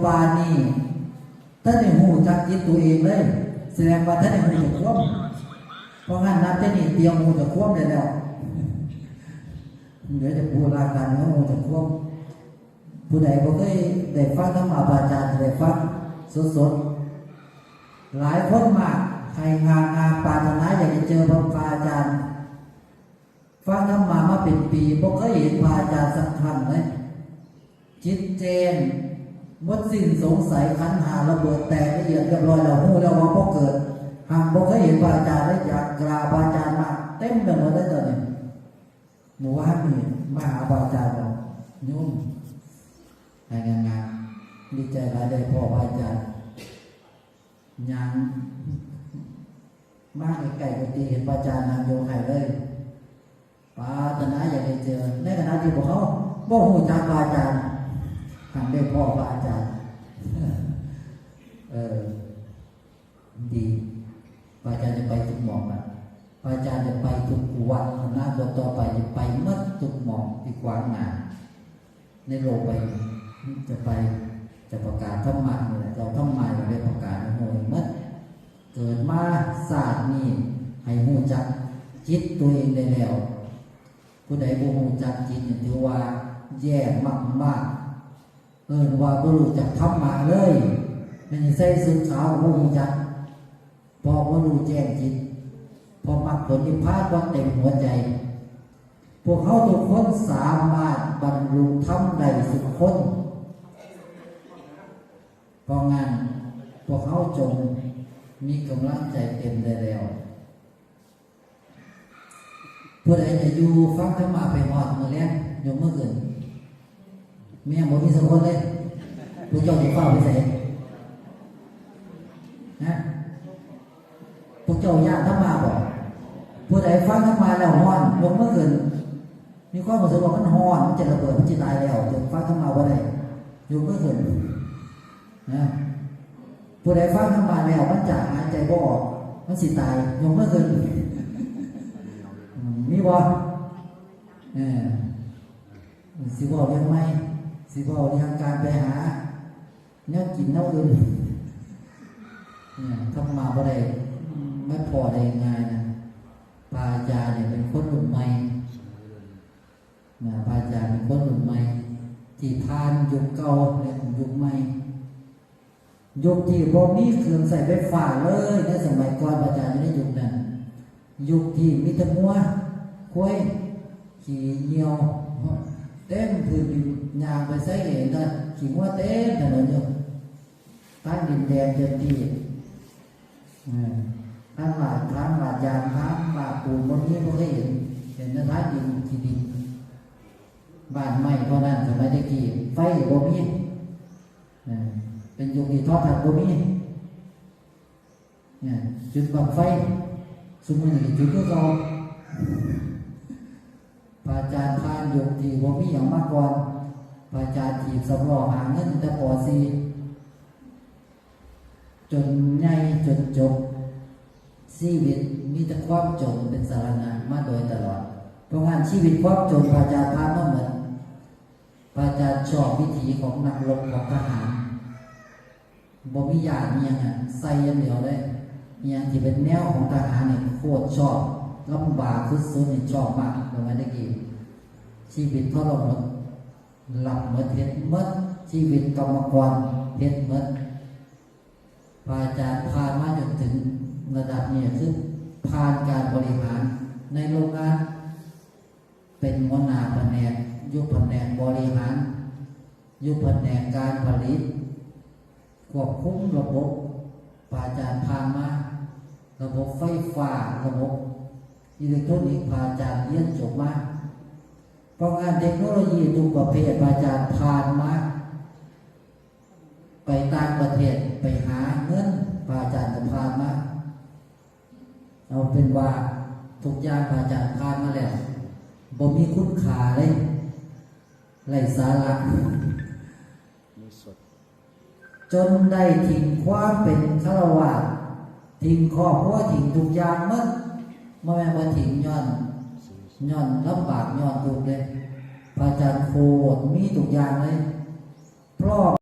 ປ່ານນີ້ ທ່ານໄດ້ຮູ້ຈັກຈິດຕົວເອງເລີຍ ສະແດງວ່າທ່ານໄດ້ຮູ້ຈັກຄວາມ. ເພາະງານນັບແຕ່ນີ້ຕຽມຮູ້ຈັກຄວາມໄດ້ແລ້ວ. ເດີຈະປູລາການເຮົາຮູ້ຈັກຄວາມ. ຜູ້ໃດບໍ່ເຄີຍໄດ້ຟັງທຳມະພະອາຈານ ຈະໄດ້ຟັງສົດໆ. ຫຼາຍຄົນມາກໄຫ້ງາງາ ປາດຖະໜາຢາກຈະເຈີພະອາຈານ. ຟັງທຳມະມາເປັນປີ ບໍ່ເຄີຍເຫັນພະອາຈານສັກຄັ້ງເລີຍ. ຈິດແຈ້ງ ໝົດສິ້ນສົງໄສ, ຂັນຫ້າລະເບີດແຕກລະອຽດລຽບຮ້ອຍແລ້ວ, ຮູ້ແລ້ວວ່າບໍ່ເກີດ. ຫາກບໍ່ເຄີຍເຫັນພະອາຈານເລີຍ, ຢາກກາບພະອາຈານມາເຕັມໄປໝົດເລີຍຕອນນີ້. ມື້ວານນີ້ມາຫາພະອາຈານແລ້ວ, ໂຍມ ໃຫ້ງາມໆ, ດີໃຈຫຼາຍໄດ້ພໍ້ພະອາຈານ. ຍ່າງມາໃກ້ໆ ກໍຕິເຫັນພະອາຈານນັ່ງຢູ່ໃກ້ເລີຍ. ປາດຖະໜາຢາກໄດ້ເຈີ, ໃນຂະນະທີ່ພວກເຮົາບໍ່ຮູ້ຈັກພະອາຈານ, ຫາກໄດ້ພໍ້ພະອາຈານ. ເອີ ດີ. ພະອາຈານຈະໄປທຸກໝ່ອງລະ, ພະອາຈານຈະໄປທຸກວັດ, ອະນາຄົດຕໍ່ໄປຈະໄປໝົດທຸກໝ່ອງທີ່ຂວາງໜ້າໃນໂລກໃບນີ້. ຈະໄປ ຈະປະກາດທຳມະນີ້ແຫຼະ, ເຈົ້າທຳມະນີ້ໄດ້ປະກາດໃຫ້ຮູ້ໃຫ້ໝົດ. ເກີດມາຊາດນີ້ໃຫ້ຮູ້ຈັກຈິດຕົວເອງໄດ້ແລ້ວ. ຜູ້ໃດບໍ່ຮູ້ຈັກຈິດນີ້ ຖືວ່າແຍ່ມາກໆ. ເອີ້ນວ່າບໍ່ຮູ້ຈັກທຳມະເລີຍ, ແມ່ນໃສ່ຊຸດຂາວກໍບໍ່ຮູ້ຈັກ, ເພາະບໍ່ຮູ້ແຈ້ງຈິດ, ເພາະມັກຜົນນິບພານບໍ່ເຕັມຫົວໃຈ. ພວກເຮົາທຸກຄົນສາມາດບັນລຸທຳໄດ້ທຸກຄົນ, ເພາະງານພວກເຮົາຈົ່ງມີກຳລັງໃຈເຕັມໄດ້ແລ້ວ. ຜູ້ໃດຈະຢູ່ຟັງທຳມະໄປຮອດມື້ແລງ ຍົກມືຂຶ້ນ. ແມ່ນບໍ່ມີສັກຄົນເລີຍ. ພວກເຈົ້າຈະຟ້າວໄປໃສ? ຮະ? ພວກເຈົ້າຢ້ານທຳມະບໍ່? ຜູ້ໃດຟັງທຳມະແລ້ວຮ້ອນ ຍົກມືຂຶ້ນ. ມີຄວາມຮູ້ສຶກວ່າມັນຮ້ອນ, ມັນຈະລະເບີດ, ມັນຈະຕາຍແລ້ວ, ຈົນຟັງທຳມະບໍ່ໄດ້, ຍົກມືຂຶ້ນ. ນະ ຜູ້ໃດຟັງທຳມະແລ້ວ ມັນຈະຫາຍໃຈບໍ່ອອກ, ມັນຊິຕາຍ, ຍົກມືຂຶ້ນ. ອືມ ມີບໍ່? ເອີ ຊິເວົ້າເລື່ອງໃໝ່, ຊິເວົ້າເລື່ອງການໄປຫາແນວກິນແນວອື່ນ. ເອີ ທຳມະບໍ່ໄດ້ມາພໍ້ໄດ້ງ່າຍນະ. ພະອາຈານນີ້ເປັນຄົນລຸ້ນໃໝ່. ນະ ພະອາຈານເປັນຄົນລຸ້ນໃໝ່ ທີ່ຜ່ານຍຸກເກົ່າ ແລະ ຍຸກໃໝ່, ຍຸກທີ່ບໍ່ມີເຄື່ອງໃຊ້ໄຟຟ້າເລີຍ. ໃນສະໄໝກ່ອນ ພະອາຈານຢູ່ໃນຍຸກນັ້ນ, ຍຸກທີ່ມີແຕ່ງົວຄວາຍຂີ້ເຫຍື້ອວເຕັມພື້ນດິນ, ຍ່າງໄປໃສກໍເຫັນແຕ່ຂີ້ງົວເຕັມຖະໜົນຢູ່. ທາງດິນແດງເຕັມທີ່. ເອີ ທາງລາດ ທາງລາດຢາງ ທາງລາດປູນບໍ່ມີ, ບໍ່ເຄີຍເຫັນ, ເຫັນແຕ່ທາງດິນ ຂີ້ດິນ. ບ້ານໄມ້ເທົ່ານັ້ນ ສະໄໝແຕ່ກີ້ ໄຟກໍບໍ່ມີ. ເອີ ເປັນຍຸກທີ່ໂທລະທັດບໍ່ມີ. ເອີ ຈຸດບັ້ງໄຟ ຊຸມື້ນີ້ກໍຈຸດຄືເກົ່າ. ພະອາຈານຜ່ານຍຸກທີ່ບໍ່ມີຫຍັງມາກ່ອນ. ພະອາຈານຖີບສຳລໍ້ຫາເງິນຕັ້ງແຕ່ ປໍສີ່ ຈົນໃຫຍ່ຈົນຈົບ. ຊີວິດມີແຕ່ຄວາມຈົນເປັນສາລະນະມາໂດຍຕະຫຼອດ. ເພາະງານຊີວິດຄວາມຈົນ ພະອາຈານຜ່ານມາໝົດ. ພະອາຈານຊອບວິຖີຂອງນັກລົບ ຂອງທະຫານ. ບໍ່ມີຢ້ານອີ່ຫຍັງ ໃສ່ຢ່າງດຽວເລີຍ. ອີ່ຫຍັງທີ່ເປັນແນວຂອງທະຫານນີ້ໂຄດຊອບ, ລຳບາກສຸດໆນີ້ຊອບມາກ. ປະມານແຕ່ກີ້ ຊີວິດທໍລະໝົດ, ລັບໝົດ, ເຮັດໝົດ, ຊີວິດກຳມະກອນເຮັດໝົດ. ພະອາຈານຜ່ານມາຈົນເຖິງລະດັບນີ້ ຄືຜ່ານການບໍລິຫານໃນໂລງງານ, ເປັນຫົວໜ້າພະແນກ, ຢູ່ພະແນກບໍລິຫານ, ຢູ່ພະແນກການຜະລິດ, ຄວບຄຸມລະບົບ. ພະອາຈານຜ່ານມາ ລະບົບໄຟຟ້າ, ລະບົບອີເລັກໂທຣນິກ ພະອາຈານຮຽນຈົບມາ. ເພາະງານເຕັກໂນໂລຢີທຸກປະເພດ ພະອາຈານຜ່ານມາ. ໄປຕ່າງປະເທດໄປຫາເງິນ ພະອາຈານກໍຜ່ານມາ. ເອົາເປັນວ່າທຸກຢ່າງພະອາຈານຜ່ານມາແລ້ວ ບໍ່ມີຄຸນຄ່າເລີຍ, ໄຮ້ສາລະ. ຈົນໄດ້ຖິ້ມຄວາມເປັນຄາລະວາດ, ຖິ້ມຄອບຄົວ, ຖິ້ມທຸກຢ່າງໝົດ. ບໍ່ແມ່ນວ່າຖິ້ມຍ້ອນ, ຍ້ອນລຳບາກ, ຍ້ອນທຸກເດ້. ພະອາຈານໂຄດມີທຸກຢ່າງເລີຍ. ພ້ອມ